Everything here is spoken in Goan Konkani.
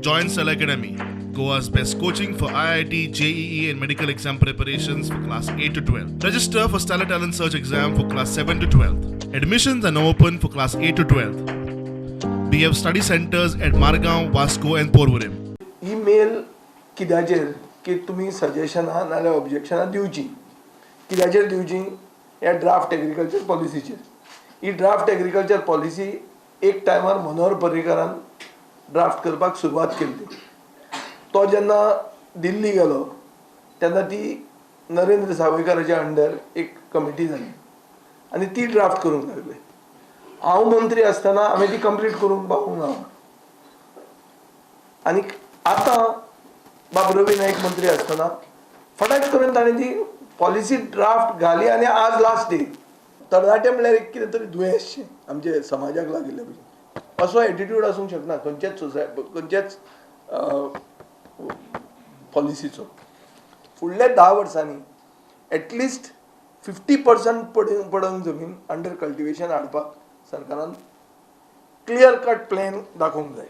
Join Stellar Academy, Goa's best coaching for IIT, JEE, and medical exam preparations for class 8 to 12. Register for Stellar Talent Search exam for class 7 to 12. Admissions are now open for class 8 to 12. We have study centers at Margao, Vasco, and Porvorim. Email कित्याचेर की तुमी सजेशनां नाजाल्यार ऑब्जेक्शनां दिवचीं. कित्याचेर दिवचीं? ह्या ड्राफ्ट एग्रीकल्चर पॉलिसीचेर. ही ड्राफ्ट एग्रीकल्चर पॉलिसी एक टायमार मनोहर पर्रीकारान ड्राफ्ट करपाक सुरवात केल्ली. तो जेन्ना दिल्ली गेलो तेन्ना ती नरेंद्र सावयकाराच्या अंडर एक कमिटी जाली आनी ती ड्राफ्ट करूंक लागले. हांव मंत्री आसतना हांवें ती कंप्लीट करूंक पावूंक ना आनी आतां बाब रवी नायक मंत्री आसतना फटाक करून ताणें ती पॉलिसी ड्राफ्ट घाली आनी आज लास्ट डे. तरणाटे म्हणल्यार एक कितें तरी दुयेंसशें आमचे समाजाक लागिल्ले भशेन असो एटिट्यूड आसूंक शकना खंयच्याच सोसाय खंयच्याच पॉलिसीचो. फुडल्या 10 वर्सांनी एटलिस्ट 50% पडंग जमीन अंडर कल्टिवेशन हाडपाक सरकारान क्लियर कट प्लॅन दाखोवंक जाय.